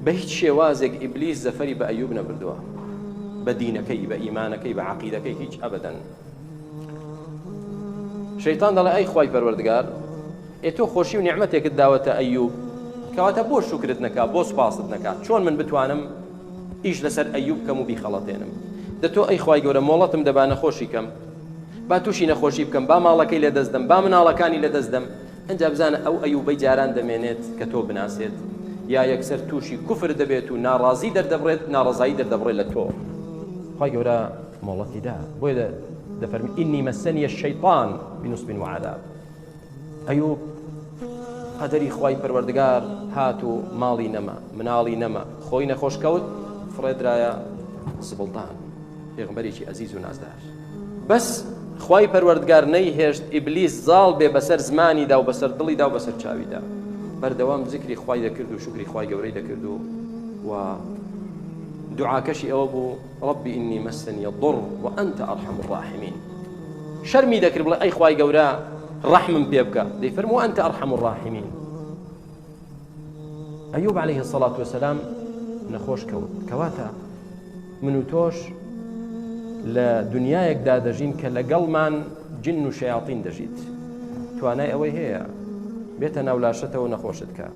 بە هیچ شێوازێک ئیبلیس زەفەری بە ئەیوب نەبردووە بە دینەکەی بە ئیمانەکەی بە عەقیدەکەی هیچ ئەبەدەن شەیتان دەڵێ ئەی خوای پەروەردگار ئێ تۆ خۆشی و نیعمەتێکت داوەتە ئەیوب کەواتە بۆ شوکرت نەکا بۆ سوپاست نەکا چۆن من بتوانم ئیش لەسەر ئەیوب کەم و بیخەڵەتێنم دە تۆ ئەی خوای گەورە مۆڵەتم دەبا نەخۆشی کەم با تووشی نەخۆشی بکەم با ماڵەکەی لەدەست دەم با مناڵەکانی لەدەست دەم ئەجا بزانە ئەو ئەیوبەی جاران دەمێنێت کە تۆ بناسێت یا یەکسەر تووشی کوفر دەبێت و ناڕازی دەردەبڕێت ناڕەزایی دەردەبڕێت لە تۆ خوای گەورە مۆڵەتی دا بۆیە دەفەرمی ئینی مەسەنی الشەیطان بنصب وعذاب ئەیوب قەدەری خوای پەروەردگار هات و ماڵی نەما مناڵی نەما خۆی نەخۆش کەوت فڕێدرایە زبڵدان پێغمبەرێکی ئەزیز و نازدار بەس خوای پەروەردگار نەیهێشت ئیبلیس زاڵ بێ بەسەر زمانیدا و بەسەر دڵیدا و بەسەر چاویدا بەردەوام زیکری خوای دەکرد و شوکری خوای گەورەی دەکرد و و دوعاکەشی ئەوە بوو رب إني مسني الضر وأنت أرحم الراحمين شەرمی دەکرد بڵێ ئەی خوای گەورە ڕەحمم پێ بکە دەیفەرموو أنت أرحم الراحمين ئەیوب عەلەیه الصلاة والسلام نەخۆش کەوت کەواتە من و تۆش لە دنیایەکدا دەژین کە لەگەڵمان جن و شەیاطین دەژیت توانای ئەوەی هەیە بێتە ناو لاشەتەوە نەخۆشت کە.